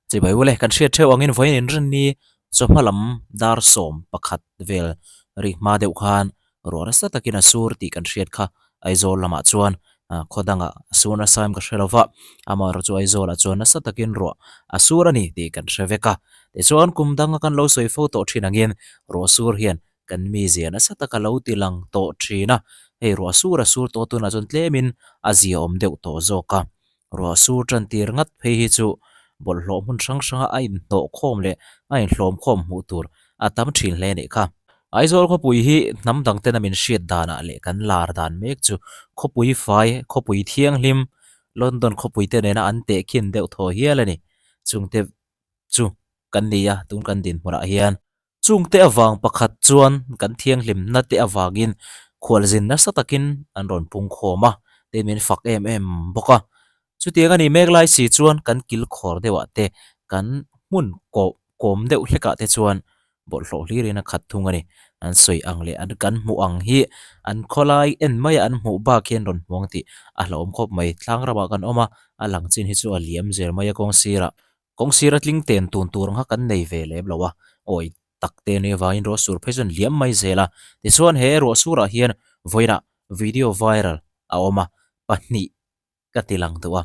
Chibai ule, kan hriat theuh angin vawiin inrinni chawhma lam dar 11 vel rik hma deuh khan ruah nasa takin a sur tih kan hriat kha Aizawl lamah chuan khaw dangah a sur nasa em ka hre lova, amaherawh chu Aizawlah chuan nasa takin ruah a sur a ni tih kan hre vek a. Tichuan kum danga kan lo sawi fo tawh thin angin ruah sur hian kan mizia nasa taka lo ti lang tawh thin a, hei ruah sur a sur tawh tunah chuan tlemin a ziaawm deuh tawh zawk a. Ruah sur tan tir ngat phei hi chu bawlhhlawh hmun hrang hranga a inhnawh khawm leh a inhlawm khawm hmuh tur a tam thin hle anih kha. Aizawl khawpui hi hnam dang tena min hriat danah leh kan lar dan mek chu khawpui fai, khawpui thianghlim, London khawpui te nena an tehkhin deuh thaw hial a ni. Chungte chu kan ni a, tun kan dinhmunah hian Chungte avang pakhat chuan kan thianghlimna te avangin khualzin nasa takin an rawn pung khawm a, tin min fak em em bawk a. Chutiang a nih mek lai si chuan kan kil khawr deuhah te, kan hmun kawh kawm deuh hlekah te chuan bawlhhlawh hlirin a khat thung a ni. An sawi ang leh an kan hmuh ang hi an khawlai en maia an hmuh bak hian rawn hmuang tih a hlauhawm khawp mai. Tlang ramah kan awm a, a lang chin hi chu a liam zel mai a kawng sirah. Kawng sira tling ten tun tur ang kha kan nei ve lem lo a, awi tak te nia vangin ruah sur phei chuan liam mai zel a. Tichuan he ruah surah hian vawiinah video viral a awm a, pahnih ka ti lang duh a,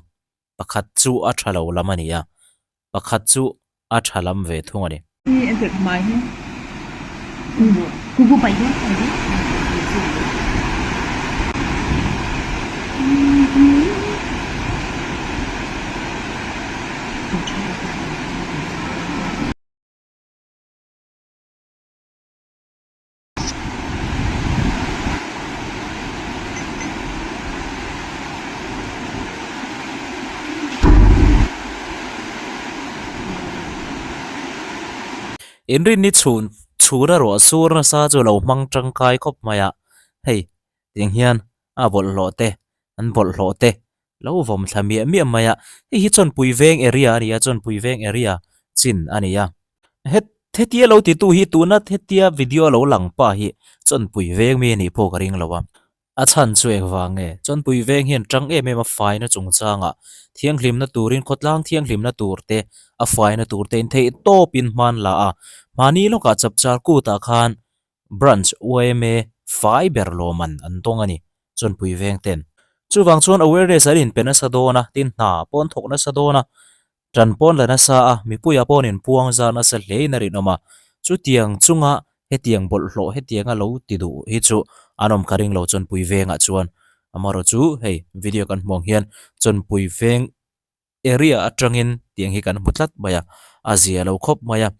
pakhat chu a tha lo lam a ni a, pakhat chu a tha lam ve thung a ni. Inrinni chhun chhuna ruah sur nasa chu lo hmang tangkai khawp mai a, hei tiang hian a bawlhhlawh te an bawlhhlawh te lo vawm thla miah miah mai a, hei hi Chawnpui veng area a ni a, Chawnpui veng area chin a ni a, het hetia lo titu hi tuna hetia video lo lang pa hi Chawnpui veng mi a nih pawh ka ring lo a, a chhan chu engvang nge Chawnpui veng hian tang em em a faina chungchangah thianghlimna turin khawtlang thianghlimna tur te a faina tur te in theih tawpin hman la a, mahni lawkah chapchar kutah khan Branch yma fai ber lawman an dawng a ni, Chawnpui veng ten. Chuvang chuan awareness an inpe nasa dawn a, tin hna pawn thawk nasa dawn a, tan pawn la nasa a, mipuia pawn inpuang zar nasa hlein a rinawm a. Chutiang chunga hetiang bawlhhlawh hetianga lo ti duh hi chu an awm ka ring lo Chawnpui vengah chuan. Amaherawh chu hei video kan hmuh ang hian Chawnpui veng area atangin tiang hi kan hmu tlat mai a, a zia lo khawp mai a.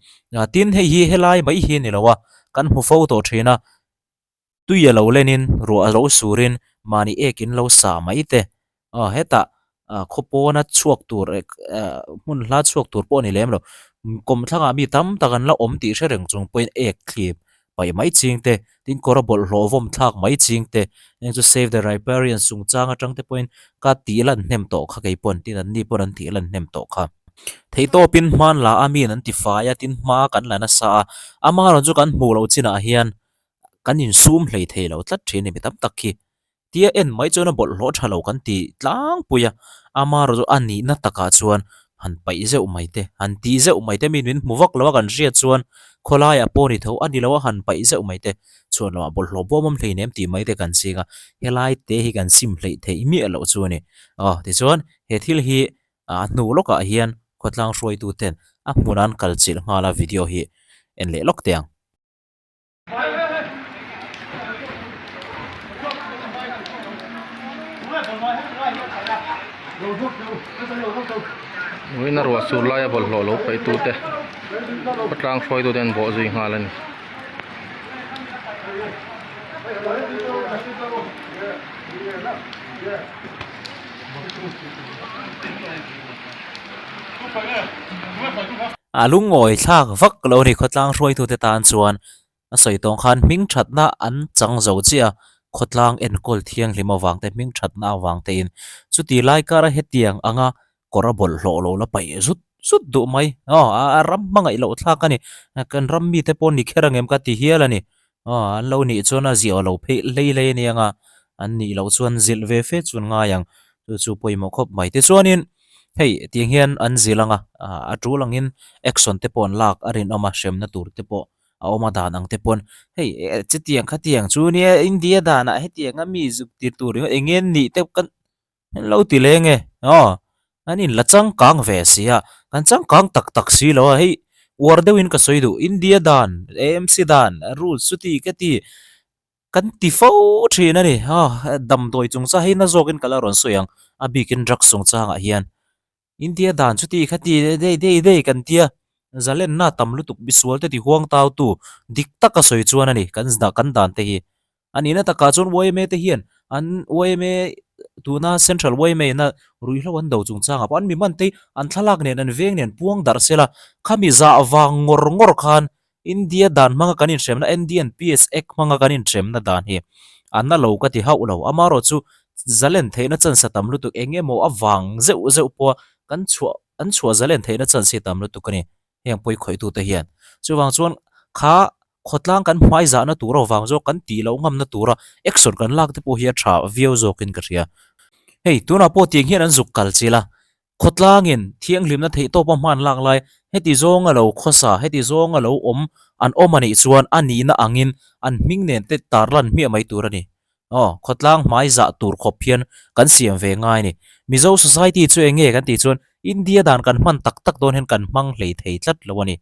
Tin hei hi helai mai hi a ni lo a, kan hmu fo tawh thin a, tui a lo lenin ruah a lo surin mahni ekin lo sah mai te, aw hetah khaw pawna chhuak tur hmun hla chhuak tur pawh a ni lem lo, kawmthlangah mi tam tak an la awm tih hre reng chung pawhin ek thlip paih mai ching te, tin kawr a bawlhhlawh vawm thlak mai ching te, eng chu save the riparians chungchang atang te pawhin ka tih lan hnem tawh kha kei pawn tin an ni pawn an tih lan hnem tawh kha. Theihtawpin hman la a min an ti fai a, tin hma kan la nasa a, amaherawh chu kan hmuh loh chinah hian kan insum hlei thei lo tlat thin a ni mi tam tak khi. Tia en mai chuan a bawlhhlawh tha lo kan ti tlangpui a, amaherawh chu a nihna takah chuan han paih zeuh mai te, han tih zeuh mai te, min min hmu vak lo a kan hriat chuan khawlaiah pawh ni tho a ni lo a han paih zeuh mai te chuan lamah bawlhhlawh bawm awm hleinem tih mai te kan ching a, helai te hi kan sim hleih theih miah loh chu a ni. Aw tichuan he thil hi a hnu lawkah hian khawtlang hruaitu ten a hmun an kal chilh nghal a video hi en leh lawk teh ang. Vawiin a ruah sur laia bawlhhlawh lo paih tute khawtlang hruaitute an bawh zui nghal a ni. A lungawi thlak vak lo a ni khawtlang hruaitute tan chuan A sawi tawng khan hming thatna an chang zo chiah a, khawtlang enkawl thianghlim avang te, hming thatna avang tein chuti lai kara hetiang anga kawr a bawlhhlawh lo la paih zut zut duh mai. Aw a ram hmangaih loh thlak a ni. Kan ram mite pawh ni kher ang em ka ti hial a ni. Aw an lo nih chuan a ziah lo pheih hlei hlei a ni ang a, an nih loh chuan zilh ve fe chuan ngai ang. Chu chu pawimawh khawp mai. Tichuanin. Hei tiang hian an zil ang a, a tul angin action te pawh an lak a rinawm a, hremna tur te pawh a awm a dan ang te pawn hei chutiang khatiang chu nia India danah hetianga mi zuk tir tur ringawt eng nge nih te kan lo ti leng e aw an inla changkang ve si a kan changkang tak tak si lo a hei uar deuhin ka sawi duh India dan AMC dan rules chuti ka ti kan ti fo thin a ni aw damdawi chungchang hei na zawkin ka la rawn sawi ang a bikin drugs chungchangah hian. India dan chuti kha ti dei dei dei kan tia, zalenna tam lutuk misual te ti huang tau tu dik taka sawi chuan a ni kan kan dan te hi. A nihna takah chuan yma te hian an yma tuna Central yma ina ruihhlo an do chungchangah pawh an mi man te hi an thlalak nen an veng nen puang darh sela khami zah vang ngawr ngawr khan India dan hmanga kan inhremna Indian PS Act hmanga kan inhremna dan hi a na lo ka ti hauh lo. Amaherawhchu zalen theihna chance a tam lutuk eng emaw a vang zeuh zeuh pawha kan chhuah an chhuah zalen theihna chance hi a tam lutuk a ni heng pawi khawih tute hian. Chuvang chuan kha khawtlang kan hmai zahna tur avang zawk kan tih loh ngamna tura action kan lak te pawh hi a tha viau zawkin ka hria. Hei tunah pawh tiang hian an zuk kal chilh a, Khawtlangin thianghlimna theihtawpa hman lak lai heti zawnga lo khawsa, heti zawnga lo awm an awm a nih chuan a nihna angin an hming nen te tarlan hmiah mai tur a ni. Aw, khawtlang hmai zah tur khawp hian kan siam ve ngai a ni. Mizo society chu eng nge kan tih chuan India dan kan hman tak tak dawn hian kan hmang hlei thei tlat lo a ni.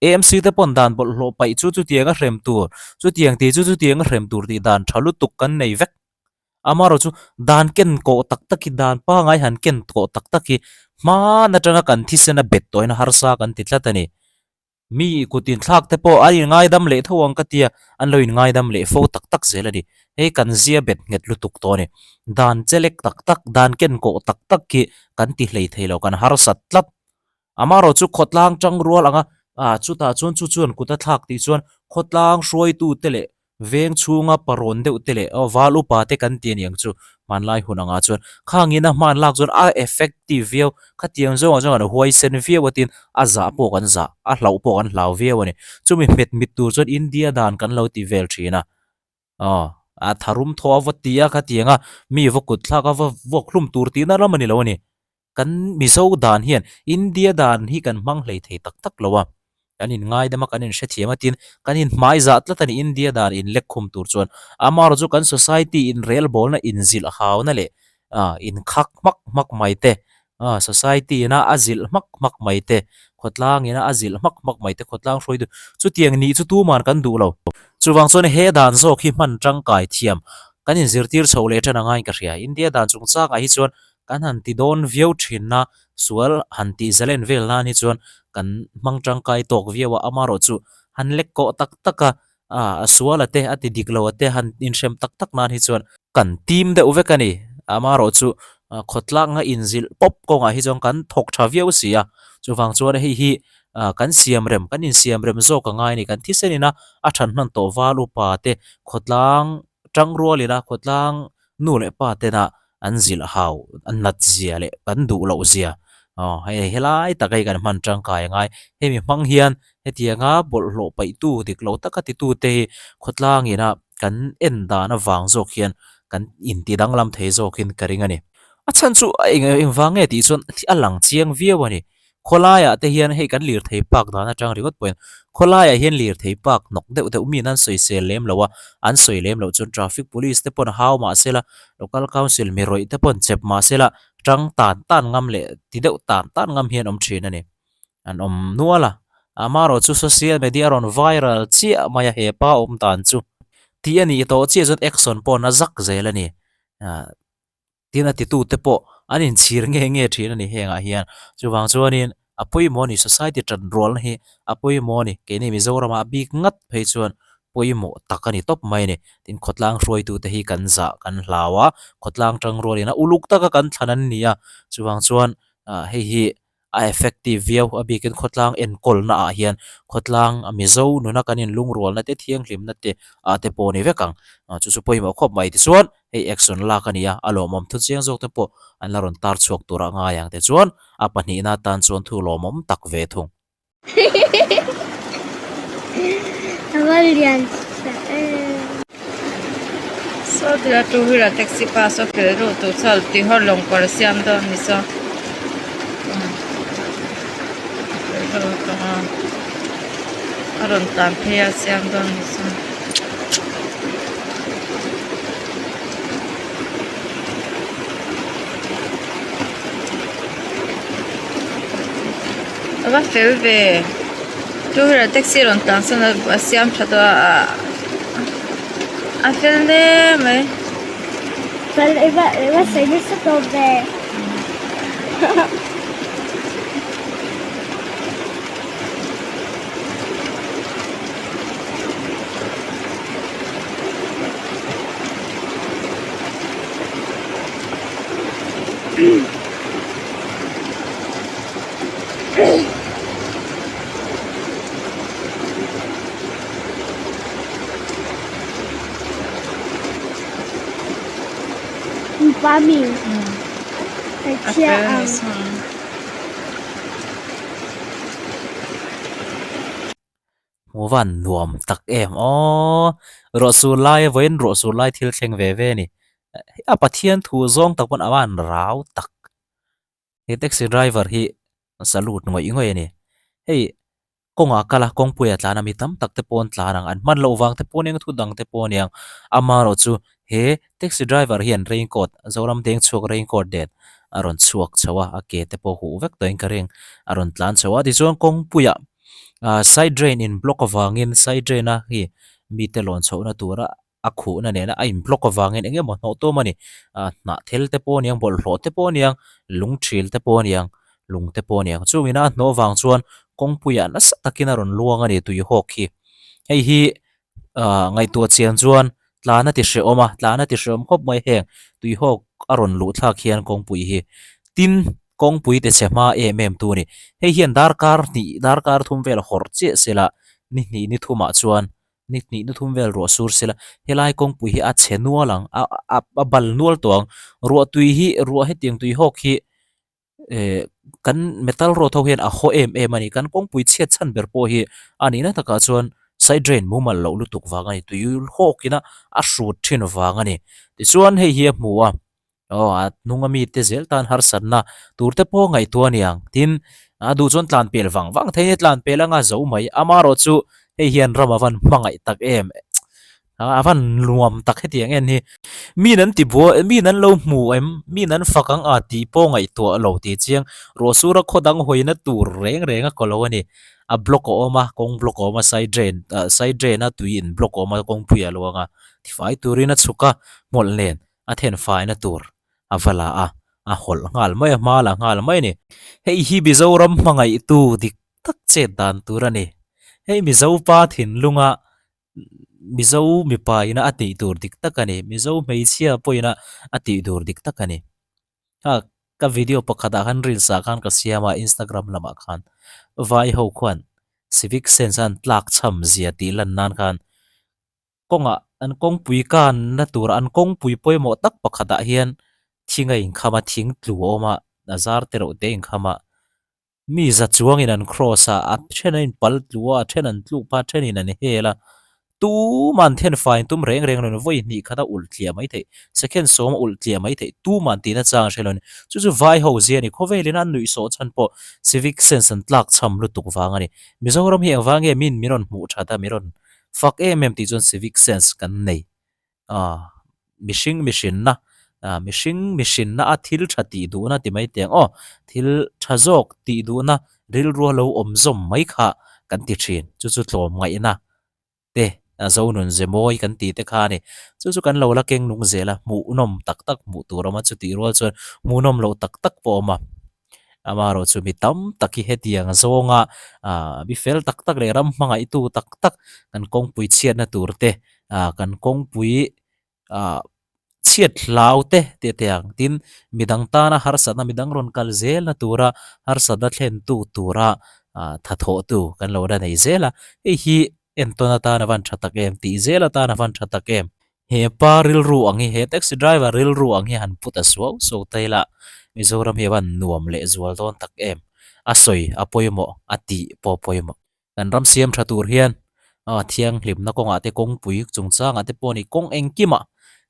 AMC te pawn dan bawlhhlawh paih chu chutiang a hrem tur, chutiang tih chu chutiang a hrem tur tih dan tha lutuk kan nei vek. Amaherawh chu dan ken kawh tak tak hi, dan pangai han ken kawh tak tak hi hman atanga kan thisen a bet tawhin a harsa kan ti tlat a ni. Mi kut inthlak te pawh an inngaidam leh tho ang ka tia, an lo inngaidam leh fo tak tak zel a ni. Hei kan zia bet nghet lutuk tawh a ni. Dan chelek tak tak, dan ken kawh tak tak hi kan ti hlei thei lo, kan harsat tlat. Amaherawh chu khawtlang tang rual anga ah chutah chuan chu chuan kut a thlak tih chuan khawtlang hruaitute leh veng chhunga parawn deuh te leh aw val upa te kan ti a ni ang chu hmanlai hun angah chuan khangin a hman lak chuan a effective viau khatiang zawngah chuan kan huaisen viau a tin a zah pawh kan zah a hlauh pawh kan hlau viau a ni chumi hmet mit tur chuan India dan kan lo ti vel thin a. Aw, a tharum thaw a va ti a khatiang a mi va kut thlak a va vuak hlum tur tihna ram a ni lo a ni. Kan Mizo dan hian India dan hi kan hmang hlei thei tak tak lo a, kan inngaidam a, kan inhrethiam a tin kan inhmai zah tlat a ni India dan inlek khum tur chuan. Amaherawhchu chu kan society inrelbawlna inzilh hauna leh inkhak hmak hmak mai te, society ina a zilh hmak hmak mai te, khawtlang ina a zilh hmak hmak mai te, khawtlang hruaitu chutiang nih chu tuman kan duh lo. Chuvang chuan he dan zawk hi hman tangkai thiam kan inzirtir chho leh tan angain ka hria. India dan chungchangah hi chuan Kan han ti dawn viau thin a, sual han tih zalen vel nan hi chuan kan hmang tangkai tawk viau a, amaherawh chu han lek kawh tak tak a, a sual a te, a ti dik lo a te han inhrem tak tak nan hi chuan kan tim deuh vek a ni. Amaherawh chu khawtlanga inzilh pawp kawngah hi chuan kan thawk tha viau si a, chuvang chuan hei hi kan siam rem, kan insiam rem zawk a ngai a ni. Kan thisen ina a than hman tawh val upa te khawtlang tang rual ila khawtlang nu leh pa tena an zilh hau an nat zia leh kan duh loh zia aw hei helai tak hei kan hman tangkai a ngai hemi hmang hian hetianga bawlhhlawh paihtu dik lo taka titu te hi khawtlang ina kan en dan avang zawk hian kan inti danglam thei zawkin ka ring a ni a chhan chu eng engvang nge tih chuan a lang chiang viau a ni. Khawlaiah te hian hei kan lirthei park dan atang ringawt pawhin khawlaiah hian lirthei park hnawk deuh deuh miin an sawisel lem lo a, an sawi lem loh chuan traffic police te pawn hau mah sela, local council mi rawih te pawn chep mah sela tang tan tan ngam leh ti deuh tan tan ngam hian awm thin a ni. An awm nual a, amaherawh chu social media a rawn viral chiah mai a hepa awm dan chu tih a nih tawh chiah chuan action pawh a zak zel a ni. Tin a titute pawh an inchhir nge nge thin a ni hengah hian. Chuvang chuanin a pawimawh a ni, society tan rualna hi a pawimawh a ni. Keini Mizoramah a bik ngat phei chuan pawimawh tak a ni tawp mai a ni. Tin khawtlang hruaitute hi kan zah kan hlau a, khawtlang tang rualin a uluk taka kan thlan an ni a. Chuvang chuan hei hi a effective viau a bikin khawtlang enkawlna ah hian khawtlang a Mizo nuna kan inlungrualna te thianghlimna te ah te pawh a ni vek ang chu chu pawimawh khawp mai tichuan hei action lak a ni a a lawmawm thu chiang zawk te pawh an la rawn tar chhuak tur a ngai ang tichuan a pahnihna tan chuan thu lawmawm tak ve thung. A va lian sa em. Saw tilai two wheeler taxi pa saw fel reuh tur chuan ti hawr lawng kawr a siam dawn a ni saw fel reuh lutuk a a rawn tlan phei a siam dawn a ni saw. A va fel ve two wheeler taxi rawn tlan sawn a siam tha tawh a a fel hle mai. Fel i va i va sawi nasa tawh ve. Mipa mi hmeichhia ang. Hmuh van nuam tak em aww ruah sur lai a vawiin ruah sur lai thil thleng ve ve a ni a Pathian thu zawng tak pawn a van rau tak he taxi driver hi salute ngawih ngawih a ni hei kawngah kal a kawngpui ah tlan a mi tam tak te pawh an tlan ang an hman loh vang te pawh aniang thu dang te pawh aniang amaherawhchu he taxi driver hian raincoat Zoram deng chhuak raincoat nen a rawn chhuak chho a a ke te pawh huh vek tawhin ka ring a rawn tlan chho a tichuan kawngpuiah ah side drain in block avangin side drain a hi mite lawn chhohna tura a khuhna nena a in block avangin eng emaw hnawh tum a ni ah hnah thel te pawh a niang bawlhhlawh te pawh a niang lung thil te pawh a niang lung te pawh a niang chungin a hnawh avang chuan kawngpuiah nasa takin a rawn luang a ni tui hawk hi hei hi ah ngaihtuah chian chuan tlan a ti hrehawm a tlan a ti hrehawm khawp mai heng tui hawk a rawn luh thlak hian kawngpui hi tin kawngpui te chhe hma em em tu a ni hei hian darkar hnih darkar thum vel hawrh chiah se la ni hnih ni thumah chuan ni hnih ni thum vel ruah sur se la helai kawngpui hi a chhe nual ang a a bal nual tawh ang ruah tui hi ruah hetiang tui hawk hi eh kan metal road ho hian a haw em em a ni kan kawngpui chhiat chhan ber pawh hi a nihna takah chuan side drain mumal loh lutuk vang a ni tui hawk ina a hrut thin vang a ni tichuan hei hi a hmu a aw a hnung ami te zel tan harsatna tur te pawh ngaihtuah a ni ang tin a duh chuan tlan pel vang vang thei a tlan pel anga zo mai amaherawh chu hei hian ram a van hmangaih tak em A van nuam tak hetiang en hi. Min an ti buai, min an lo hmu em, min an fak ang a tih pawh ngaihtuah lo tih chiang. Ruahsura khaw dang hawina tur reng reng a kaw lo a ni. A block a awm a, kawng block a awm a, side drain ah side drain a tui in block a awm a, kawngpui a lo ang a. Tifai turin a chhuk a, hmawlh nen a then faina tur a va la a, a hawlh nghal mai a, hma la nghal mai a ni. Hei hi Mizoram hmangaihtu dik tak chet dan tur a ni. Hei Mizopa thinlunga Mizo mipa ina a tih tur dik tak a ni Mizo hmeichhia pawh ina a tih tur dik tak a ni ha ka video pakhatah khan reels ah khan ka siam a instagram lamah khan vai ho khuan civic sense an tlak cham zia tih lan nan khan kawngah an kawngpui kanna tur an kawngpui pawimawh tak pakhatah hian thing a inkham a thing tlu a awm a a zar te reuh te a inkham a. Mi za chuangin an cross a, a then an inpal tlu a, a then an tluk phah, a thenin an hel a. Tuman thenfaiin tum reng reng lo ni, vawi hnih khat a ulh tliah mai theih, second sawm a ulh tliah mai theih, tuman tihna chang a hre lo ni. Chu chu vai ho zia a ni, khawvelin an nuihsawh chhan pawh civic sense an tlak cham lutuk vang a ni. Mizoram hi engvang nge min min rawn hmuh that a, min rawn fak em em tih chuan civic sense kan nei. Ah mihring mihrinna ah mihring mihrinna a thil tha tih duhna ti mai teh ang aw thil tha zawk tih duhna rilru a lo awm zawm mai kha kan ti thin chu chu tlawm ngaihna te a zo nun ze mawi kan tih te kha a ni chu chu kan lo la keng nung zel a hmuhnawm tak tak hmuh tur a awm a chutih rual chuan hmuhnawm loh tak tak pawh a awm a amaherawh chu mi tam tak hi hetiang zawnga ah mi fel tak tak leh ram hmangaihtu tak tak kan kawngpui chhiatna tur te ah kan kawngpui ah chhiat hlau te tih a teh ang tin midang tana harsatna midang rawn kal zelna tura harsatna thlentu tura ah thathawhtu kan lo la nei zel a hei hi entawn atan a van tha tak em tih zel atan a van tha tak em. He pa rilru ang hi, he taxi driver rilru ang hi han pu ta suau suau ta ila, Mizoram hi a van nuam leh zual dawn tak em? A sawi a pawimawh, a tih pawh a pawimawh. Kan ram siam tha tur hian a thianghlimna kawngah te kawngpui chungchangah te pawh a ni, kawng engkimah.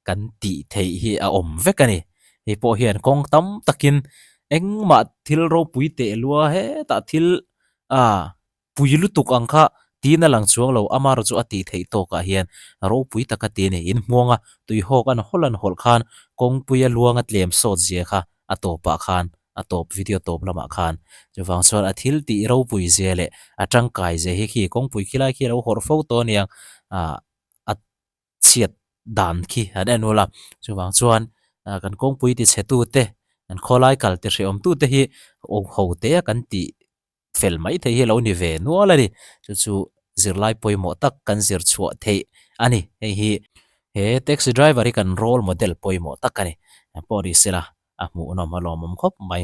kan tih theih hi a awm vek a ni. Hei pawh hian kawng tam takin engmah thil ropui teh lua hetah thil ah pui lutuk ang kha tiin a lang chuang lo, amaherawh chu a tih theih tawkah hian ropui taka ti a ni. Inhmuang a tuihawk an hawlh an hawlh khan kawngpuia luanga tlem sawt zia kha a tawpah khan a tawp video tawp lamah khan chuvang chuan a thil tih ropui zia leh a tangkai zia hi khi kawngpui khilai khi a lo hawrh fo tawh aniang ah a chhiat dan khi han en ula chuvang chuan ah kan kawngpui ti chhe tu te kan khawlai kal ti hrehawm tu te hi aw ho te a kan tih fel mai thei hi a lo ni ve nual a ni chu chu zirlai pawimawh tak kan zir chhuah theih a ni hei hi he taxi driver hi kan role model pawimawh tak a ni pawh ni sela a hmuhnawm a lawmawm khawp mai.